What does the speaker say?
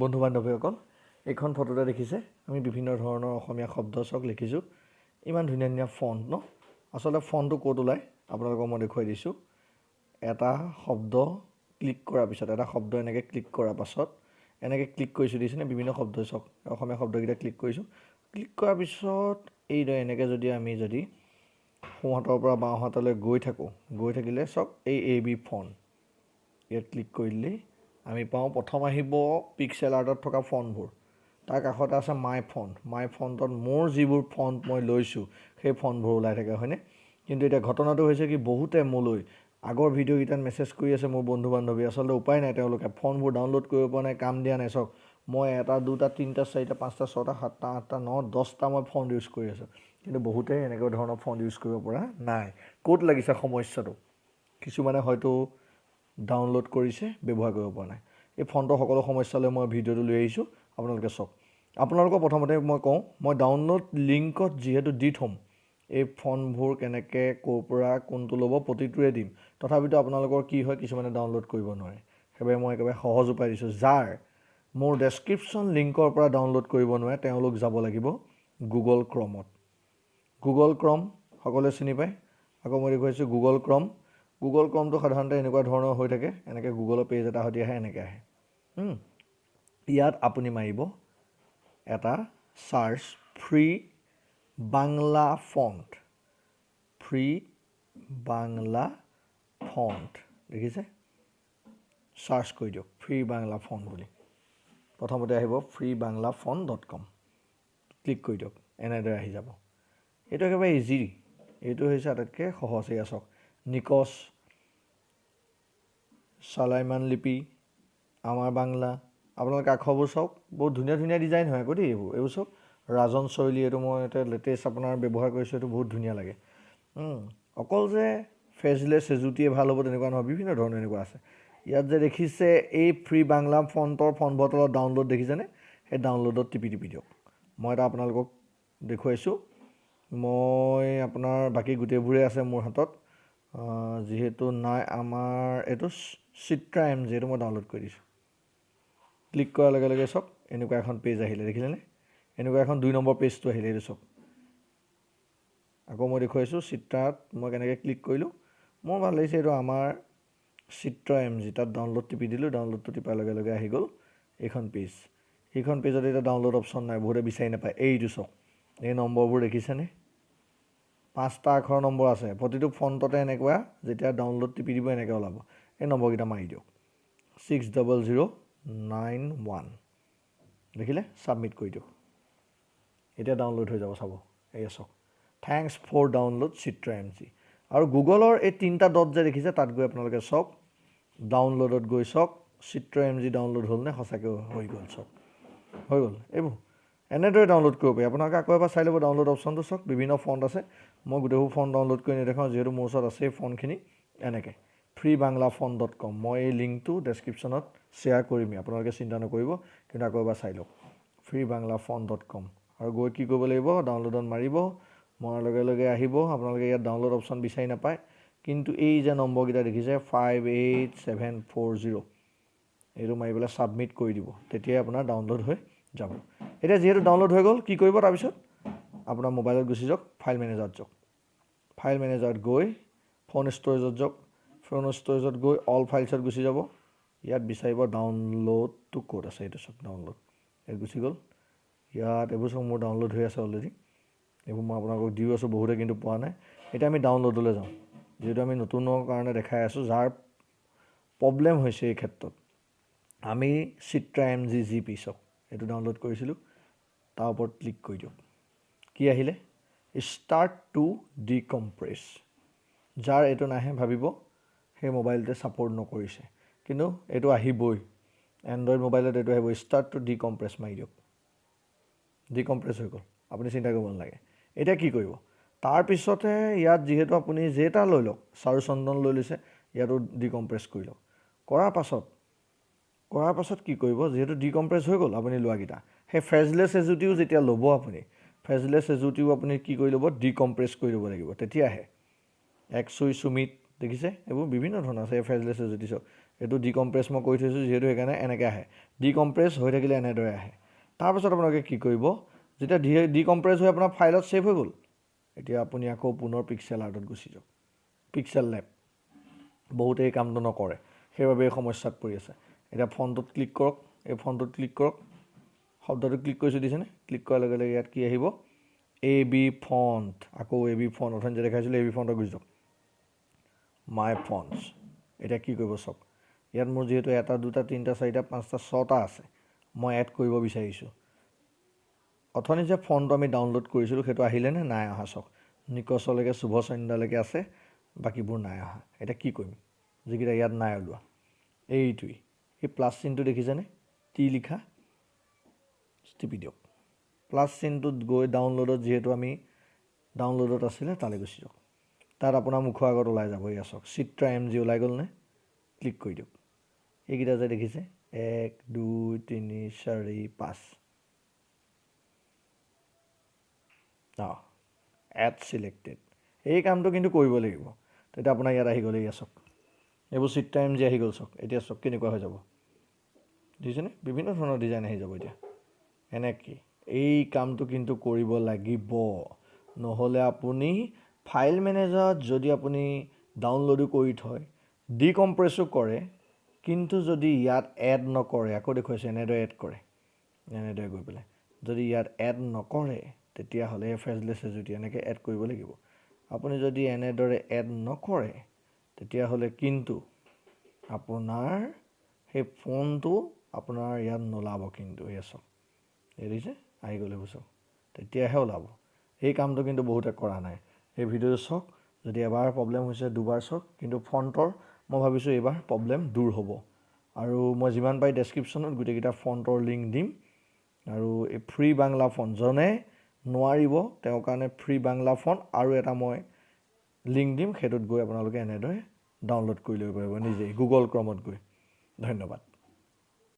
বন্ধু বান্ধৱীসকল, এইখন ফটোতে দেখিছে আমি বিভিন্ন ধৰণৰ অসমীয়া শব্দ চক লিখিছোঁ। ইমান ধুনীয়া ধুনীয়া ফণ্ট ন। আচলতে ফণ্টটো ক'ত ওলায় আপোনালোকক মই দেখুৱাই দিছোঁ। এটা শব্দ ক্লিক কৰাৰ পিছত, এটা শব্দ এনেকৈ ক্লিক কৰাৰ পাছত, এনেকৈ ক্লিক কৰিছোঁ, দেখিছেনে? বিভিন্ন শব্দ চাওক, অসমীয়া শব্দকেইটা ক্লিক কৰিছোঁ। ক্লিক কৰাৰ পিছত এইদৰে এনেকৈ যদি আমি যদি সোঁহাতৰ পৰা বাওঁহাতলৈ গৈ থাকোঁ, গৈ থাকিলে চাওক এই এ বি ফণ্ট, ইয়াত ক্লিক কৰি দিলেই আমি পাওঁ। প্ৰথম আহিব পিক্সেল আৰ্টত থকা ফণ্টবোৰ, তাৰ কাষতে আছে মাই ফণ্ট। মাই ফণ্টত মোৰ যিবোৰ ফণ্ট মই লৈছোঁ সেই ফণ্টবোৰ ওলাই থাকে, হয়নে? কিন্তু এতিয়া ঘটনাটো হৈছে কি, বহুতে মোলৈ আগৰ ভিডিঅ'কেইটাত মেছেজ কৰি আছে মোৰ বন্ধু বান্ধৱী, আচলতে উপায় নাই, তেওঁলোকে ফণ্টবোৰ ডাউনলোড কৰিব পৰা নাই, কাম দিয়া নাই। চাওক মই এটা দুটা তিনিটা চাৰিটা পাঁচটা ছটা সাতটা আঠটা ন দহটা মই ফণ্ট ইউজ কৰি আছোঁ, কিন্তু বহুতে এনেকুৱা ধৰণৰ ফণ্ট ইউজ কৰিব পৰা নাই। ক'ত লাগিছে সমস্যাটো? কিছুমানে হয়তো ডাউনলোড কৰিছে, ব্যৱহাৰ কৰিব পৰা নাই। এই ফণ্টৰ সকলো সমস্যালৈ মই ভিডিঅ'টো লৈ আহিছোঁ, আপোনালোকে চাওক। আপোনালোকক প্ৰথমতে মই কওঁ, মই ডাউনলোড লিংকত যিহেতু দি থ'ম, এই ফণ্টবোৰ কেনেকৈ ক'ৰ পৰা কোনটো ল'ব প্ৰতিটোৰে দিম। তথাপিতো আপোনালোকৰ কি হয়, কিছুমানে ডাউনলোড কৰিব নোৱাৰে, সেইবাবে মই একেবাৰে সহজ উপায় দিছোঁ। যাৰ মোৰ ডেছক্ৰিপশ্যন লিংকৰ পৰা ডাউনলোড কৰিব নোৱাৰে, তেওঁলোক যাব লাগিব গুগল ক্ৰমত। গুগল ক্ৰম সকলোৱে চিনি পায়, আকৌ মই দেখুৱাইছোঁ গুগল ক্ৰম। গুগল ক্ৰমটো সাধাৰণতে এনেকুৱা ধৰণৰ হৈ থাকে, এনেকৈ গুগলৰ পেজ এটা সৈতে আহে, এনেকৈ আহে। ইয়াত আপুনি মাৰিব এটা search, free Bangla font, free Bangla font দেখিছে, চাৰ্চ কৰি দিয়ক ফ্ৰী বাংলা ফণ্ট বুলি। প্ৰথমতে আহিব free Bangla font dot com, click কৰি দিয়ক, এনেদৰে আহি যাব। এইটো একেবাৰে ইজি, এইটো হৈছে আটাইতকৈ সহজ। এয়া চাওক, নিকচ, চালাইমান লিপি, আমাৰ বাংলা। আপোনালোকে আখৰবোৰ চাওক, বহুত ধুনীয়া ধুনীয়া ডিজাইন হয় আকৌ দেই এইবোৰ। এইবোৰ চাওক, ৰাজন শৈলী, এইটো মই এতিয়া লেটেষ্ট আপোনাৰ ব্যৱহাৰ কৰিছোঁ, এইটো বহুত ধুনীয়া লাগে। অকল যে ফেজলে চেজুটিয়ে ভাল হ'ব তেনেকুৱা নহয়, বিভিন্ন ধৰণৰ এনেকুৱা আছে। ইয়াত যে দেখিছে এই ফ্ৰী বাংলা ফণ্টৰ ফণ্ট বটলত ডাউনলোড দেখিছেনে, সেই ডাউনলোডত টিপি টিপি দিয়ক। মই এটা আপোনালোকক দেখুৱাইছোঁ, মই আপোনাৰ বাকী গোটেইবোৰে আছে মোৰ হাতত, যিহেতু নাই আমাৰ এইটো চিত্ৰা এম জি, এইটো মই ডাউনলোড কৰি দিছোঁ। ক্লিক কৰাৰ লগে লগে চাওক এনেকুৱা এখন পেজ আহিলে, দেখিলেনে? এনেকুৱা এখন 2 নম্বৰ পেজটো আহিলে, এইটো চাওক। আকৌ মই দেখুৱাইছোঁ চিত্ৰাত মই কেনেকৈ ক্লিক কৰিলোঁ, মোৰ ভাল লাগিছে এইটো আমাৰ চিত্ৰ এম জি, তাত ডাউনলোড টিপি দিলোঁ, ডাউনলোডটো টিপাৰ লগে লগে আহি গ'ল এইখন পেজ। এইখন পেজত এতিয়া ডাউনলোড অপশ্যন নাই, বহুতে বিচাৰি নাপায়। এইটো চাওক, এই নম্বৰবোৰ দেখিছেনে? 5টা আখৰৰ নম্বৰ আছে প্ৰতিটো ফণ্টতে, এনেকুৱা যেতিয়া ডাউনলোড টিপি দিব এনেকৈ ওলাব। এই নম্বৰকেইটা মাৰি দিয়ক, 60091, দেখিলে? ছাবমিট কৰি দিয়ক, এতিয়া ডাউনলোড হৈ যাব। চাব, এয়া চাওক, thanks for download Chitra M G. আৰু গুগলৰ এই 3টা ডট যে দেখিছে, তাত গৈ আপোনালোকে চাওক, ডাউনলোডত গৈ চাওক চিত্ৰ এম জি ডাউনলোড হ'লনে, সঁচাকৈ হৈ গ'ল, চাওক হৈ গ'ল। এইবোৰ এনেদৰে ডাউনলোড কৰিব পাৰি। আপোনালোকে আকৌ এবাৰ চাই ল'ব ডাউনলোড অপশ্যনটো চাওক, বিভিন্ন ফণ্ট আছে। মই গোটেইবোৰ ফণ্ট ডাউনলোড কৰি নেদেখাওঁ, যিহেতু মোৰ ওচৰত আছেই ফণ্টখিনি। এনেকৈ free Bangla font dot com, মই এই লিংকটো ডেছক্ৰিপশ্যনত শ্বেয়াৰ কৰিমেই, আপোনালোকে চিন্তা নকৰিব, কিন্তু আকৌ এবাৰ চাই লওক free Bangla font dot com. আৰু গৈ কি কৰিব লাগিব, ডাউনলোডত মাৰিব, মৰাৰ লগে লগে আহিব। আপোনালোকে ইয়াত ডাউনলোড অপশ্যন বিচাৰি নাপায়, কিন্তু এই যে নম্বৰকেইটা দেখিছে 58740, এইটো মাৰি পেলাই ছাবমিট কৰি দিব, তেতিয়াই আপোনাৰ ডাউনলোড হৈ যাব। এতিয়া যিহেতু ডাউনলোড হৈ গ'ল, কি কৰিব তাৰপিছত আপোনাৰ মোবাইলত গুচি যাওক, ফাইল মেনেজাৰত যাওক, ফাইল মেনেজাৰত গৈ ফোন ষ্ট'ৰেজত যাওক, ফোন ষ্ট'ৰেজত গৈ অল ফাইলছত গুচি যাব। ইয়াত বিচাৰিব ডাউনলোডটো ক'ত আছে, এইটো চাওক ডাউনলোড, ইয়াত গুচি গ'ল। ইয়াত এইবোৰ চব মোৰ ডাউনলোড হৈ আছে অলৰেডি, এইবোৰ মই আপোনালোকক দিও আছোঁ, বহুতে কিন্তু পোৱা নাই। এতিয়া আমি ডাউনলোডলৈ যাওঁ, যিহেতু আমি নতুনৰ কাৰণে দেখাই আছোঁ, যাৰ প্ৰব্লেম হৈছে এই ক্ষেত্ৰত। আমি Chitra M G G P চাওক, এইটো ডাউনলোড কৰিছিলোঁ, তাৰ ওপৰত ক্লিক কৰি দিয়ক। কি আহিলে, ষ্টাৰ্ট টু ডিকম্প্ৰেছ। যাৰ এইটো নাহে ভাবিব সেই মোবাইলটোৱে ছাপৰ্ট নকৰিছে, কিন্তু এইটো আহিবই, এণ্ড্ৰইড মোবাইলত এইটো আহিব। ষ্টাৰ্ট টু ডিকম্প্ৰেছ মাৰি দিয়ক, ডিকম্প্ৰেছ হৈ গ'ল, আপুনি চিন্তা কৰিব নালাগে। এতিয়া কি কৰিব, তাৰপিছতে ইয়াত যিহেতু আপুনি যেইটা লৈ লওক, চাৰু চন্দন লৈ লৈছে, ইয়াতো ডিকম্প্ৰেছ কৰি লওক। কৰাৰ পাছত কি কৰিব, যিহেতু ডিকম্প্ৰেছ হৈ গ'ল আপুনি লোৱাকেইটা, সেই ফেজলেছ এজুতিও যেতিয়া ল'ব আপুনি, ফেজলেছ এজুতিও আপুনি কি কৰি ল'ব, ডিকম্প্ৰেছ কৰি ল'ব লাগিব, তেতিয়াহে। একচুই সুমিত দেখিছে এইবোৰ বিভিন্ন ধৰণৰ আছে। এই ফেজলেছ যদি চাওক, এইটো ডিকম্প্ৰেছ মই কৰি থৈছোঁ যিহেতু, সেইকাৰণে এনেকৈ আহে। ডিকম্প্ৰেছ হৈ থাকিলে এনেদৰে আহে। তাৰপাছত আপোনালোকে কি কৰিব, যেতিয়া ডিকম্প্ৰেছ হৈ আপোনাৰ ফাইলত ছেভ হৈ গ'ল, এতিয়া আপুনি আকৌ পুনৰ পিক্সেল আৰ্টত গুচি যাওক। পিক্সেল লেব বহুতে এই কামটো নকৰে, সেইবাবে এই সমস্যাত পৰি আছে। এতিয়া ফণ্টটোত ক্লিক কৰক, এই ফণ্টটোত ক্লিক কৰক, শব্দটো ক্লিক কৰিছোঁ, দিছেনে? ক্লিক কৰাৰ লগে লগে ইয়াত কি আহিব, এ বি ফণ্ট। আকৌ এ বি ফণ্ট, অথনি যে দেখাইছিলোঁ, এ বি ফণ্টত গুচি যাওক, মাই ফণ্টছ। এতিয়া কি কৰিব চাওক, ইয়াত মোৰ যিহেতু 1 2 3 4 5 6টা আছে, মই এড কৰিব বিচাৰিছোঁ। অথনি যে ফণ্টটো আমি ডাউনলোড কৰিছিলোঁ সেইটো আহিলেনে নাই অহা চাওক, নিকচলৈকে শুভ সন্ধ্যালৈকে আছে, বাকীবোৰ নাই অহা। এতিয়া কি কৰিম, যিকেইটা ইয়াত নাই ওলোৱা, এইটোৱেই এই প্লাছ চিনটো দেখিছেনে, টি লিখা, টিপি দিয়ক। প্লাছ চিনটোত গৈ ডাউনলোডত, যিহেতু আমি ডাউনলোডত আছিলে, তালৈ গুচি যাওক। তাত আপোনাৰ মুখৰ আগত ওলাই যাব, এয়া চাওক চিত্ৰা এম জি ওলাই গ'লনে, ক্লিক কৰি দিয়ক। এইকেইটা যে দেখিছে 1 2 3 4 5, এড চিলেক্টেড। এই কামটো কিন্তু কৰিব লাগিব। তেতিয়া আপোনাৰ ইয়াত আহি গ'ল, এয়া চাওক এইবোৰ চিত্ৰা এম জি আহি গ'ল চাওক। এতিয়া চাওক কেনেকুৱা হৈ যাব, দেখিছেনে, বিভিন্ন ধৰণৰ ডিজাইন আহি যাব। এতিয়া এনেকৈ এই কামটো কিন্তু কৰিব লাগিব, নহ'লে আপুনি ফাইল মেনেজাৰত যদি আপুনি ডাউনলোডো কৰি থয়, ডিকম্প্ৰেছো কৰে, কিন্তু যদি ইয়াত এড নকৰে, আকৌ দেখুৱাইছোঁ এনেদৰে এড কৰে, এনেদৰে গৈ পেলাই যদি ইয়াত এড নকৰে, তেতিয়াহ'লে এই ফেজলেছ যদি এনেকৈ এড কৰিব লাগিব। আপুনি যদি এনেদৰে এড নকৰে, তেতিয়াহ'লে কিন্তু আপোনাৰ সেই ফোনটো আপোনাৰ ইয়াত নোলাব। কিন্তু এয়া চাওক, এই দেখিছে আহি গ'ল এইবোৰ চাওক, তেতিয়াহে ওলাব। এই কামটো কিন্তু বহুতে কৰা নাই। এই ভিডিঅ'টো চাওক, যদি এবাৰ প্ৰব্লেম হৈছে দুবাৰ চাওক, কিন্তু ফণ্টৰ মই ভাবিছোঁ এইবাৰ প্ৰব্লেম দূৰ হ'ব। আৰু মই যিমান পাৰি ডেছক্ৰিপশ্যনত গোটেইকেইটা ফণ্টৰ লিংক দিম। আৰু এই ফ্ৰী বাংলা ফণ্ট যোনে নোৱাৰিব তেওঁৰ কাৰণে ফ্ৰী বাংলা ফণ্ট আৰু এটা মই লিংক দিম, সেইটোত গৈ আপোনালোকে এনেদৰে ডাউনলোড কৰি ল'ব পাৰিব নিজেই গুগল ক্ৰমত গৈ। ধন্যবাদ।